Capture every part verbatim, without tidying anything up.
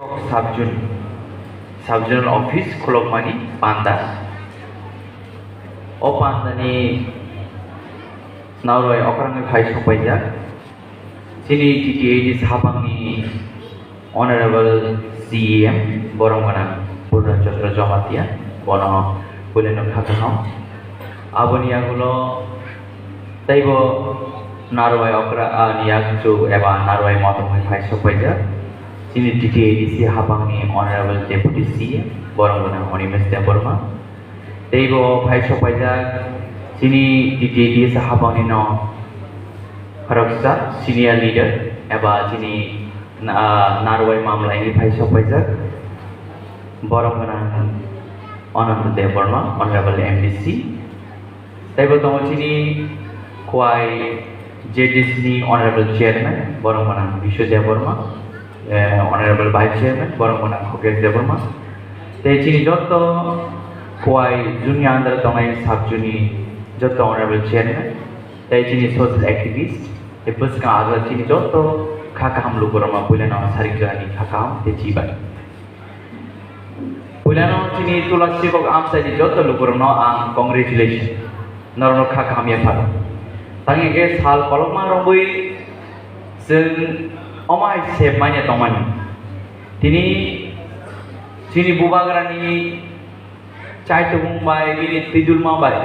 Sub-zone, sub-zonal office khulokmani panda. O pandani narwai okrangwi phai sokpaijak chini T T A D C hapangni Honorable C E M borom gwnang Purna Chandra Jamatia, bono puilano kha kaham. Aboni yagulo teibo narwai okra, ah, ni yakchu eba narwai motongwi phai sokpaijak chini T T A D C hapangni Honorable Deputy C E M borom gwnang Animesh Debbarma. Teibo phai sokpaijak chini T T A D C hapangni no khoroksa senior leader eba chini, ah, narwai mamlaini phai sokpaijak borom gwnang Ananda Debbarma, Honorable M D C. Teibo tongo chini Khowai Z D C ni Honorable Chairman, borom gwnang Bishu Debbarma, eh, Honorable Vice Chairman, borom gwnang Khokesh Debbarma. Tei chini joto Khowai zone ni under tongnai sub-zone ni joto Honorable Chairman, tei chini social activist, tei bwskang ajak chini joto kha kaham lukurokno puilano sarik jorani kha kaham tei chibai. Puilano chini Tulasi kok amchaini joto lukurokno ang congratulation, norokno kha kaham yapharo. Tangwi khe sal kolokma romwi chwng omo hai sep manya tongmani. Tini chini bubagrani chaitubung bai, bini twidulma bai,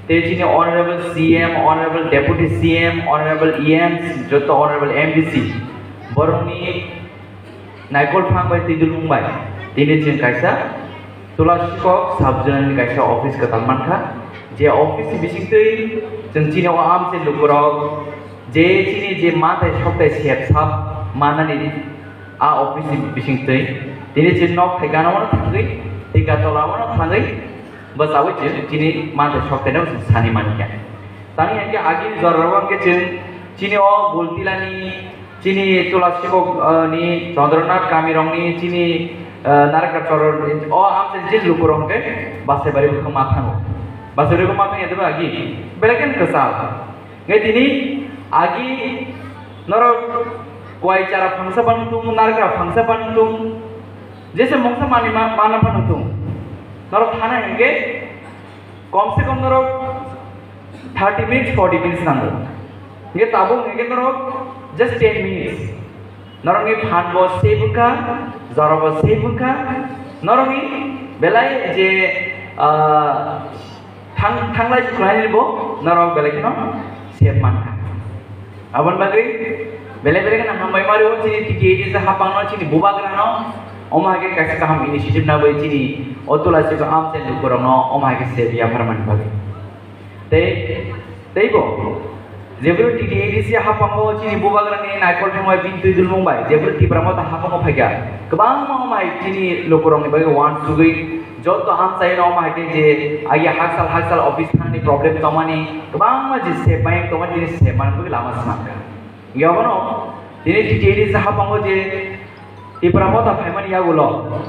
tei chini Honorable C M, Honorable Deputy C M, Honorable E M, joto Honorable M D C, borokni naikol phang bai twidulmung bai tini chwng kaisa Tulasi kok sub-zone ni kaisa office kwtal mankha. Je office ni bisingtwi chwng chini o amchai lukurok je chini je manthai sokthai sep sap manani a office ni bisingtwi tini chwng nok thai gana mano thangwi, tei gatola mano thangwi bwchaui chwng chini manthai sokthai no chwng sani mankha. Tani hwnkhe agini jorao hwnkhe chwng chini o Gultilani, chini Tulasi kok, ah, ni Chandranath kamirokni, chini, ah, Narkachor o amchai je lukurok hwnkhe Basaibari bwkhak ma thango. Basaibari bwkhak ma thangya tebo agi belai kheno kwchal. Hwnkhe tini agi norok kwai chara phangsa phan tung, narkra phangsa phan tung, jesa mungsa manwi ma-, mana phan tung. Norok thana hwnkhe kom se kom norok thirty minutes, forty minutes nango. Hwnkhe tabuk hwnkhe norok just ten minutes. Norokni phan bo save wngkha, jora bo save wngkha. Norokni belai je, ah, thang-, thanglai suklainani bo norok belai kheno save mankha. Aboni bagwi belai belai kheno hambai mari o chini T T A D C hapangno, chini bubagrano, omo hai khe kaisa kaham initiative nabwi chini o Tulasi kok amchai lukurokno omo hai khe save yaphar mani bagwi. Tei, teibo, jephuru T T A D C hapango chini bubagrani naikol thangbai bini twi dulmung bai, jephuru Tipra Motha hapango phaikha, kwbangma omo hai chini lukurokni bagwi uansugwi joto amchaino omo hai khe je agi haksal haksal office thangni problem tongmani, kwbangma je sep bai tongmani, tini sep manwi bagwi lama swnamkha. Hwnkhe obono tini T T A D C hapango je Tipra Motha phaimani yagulo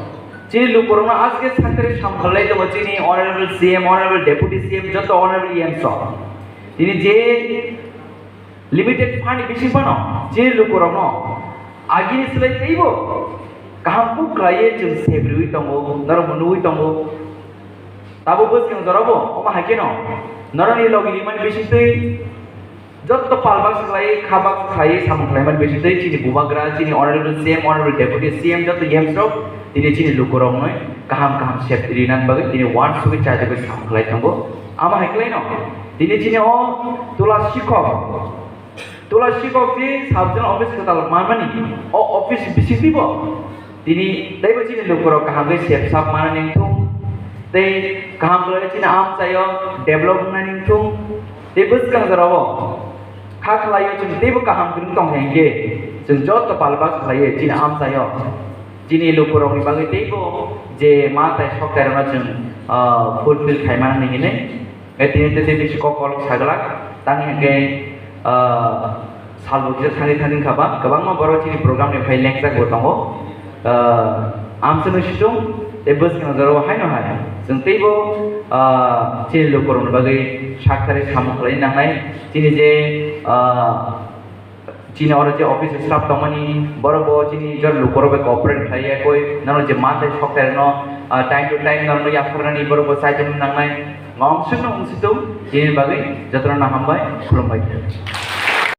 chini lukurokno aswk saktharwi samkhalai tongo chini Honorable C M, Honorable Deputy C M, joto Honorable E M so. Tini je limited fund ni bising phano chini lukurokno agini slai teibo kaham kuk khlaiwi chwng sep riwi tongo, norokbo nugwi tongo. Tabuk bwskang jorabo omo hai kheno norokni logi rimani bisingtwi joto palbak swlaiwi, khabak swlaiwi samung khlaimani bisingtwi chini bubagra, chini Honorable C M, Honorable Deputy C M, joto E M rok tini chini lukurokno kaham kaham sep rinani bagwi tini uansugwi chajagwi samung khlai tongo. Amo hai khlaino tini chini o Tulasi kok, Tulasi kok je sub-zone office kwtal manmani, o office bisingtwibo tini teibo chini lukurok kaham khe sep sap manani wngthung, tei kaham khlai chini amchaio develop wngnani wngthung, tei bwskang jorao kha khlaio chwng teibo kaham kwrwng tong kha hinkhe chwng joto palbak khlaiwi chini amchaio chini lukurokni bagwi teibo je ma tai sok tairokno chwng, ah, fulfill khai manani hinwi. Tei tini tei tei bisi kok kolok saglak tang hinkhe, ah, salbo kisa thani thani kha ba kwbangma borok chini program ni phai lengjak bo tongo. Ah, amswk no situng tei bwskang jorao haino hai chwng teibo, ah, chini lukurokni bagwi saktharwi samung khlai nangnai chini je, ah, Chini oro je office staff tongmani, borok bo chini jor lukorok bai cooperate khlai ya koi, nano je man tei sok tei no, ah, time to time nano yapharnani borok bo chaichung nangnai, ngom sung no wng situng, chini bagwi jotono hambai, khulumbai.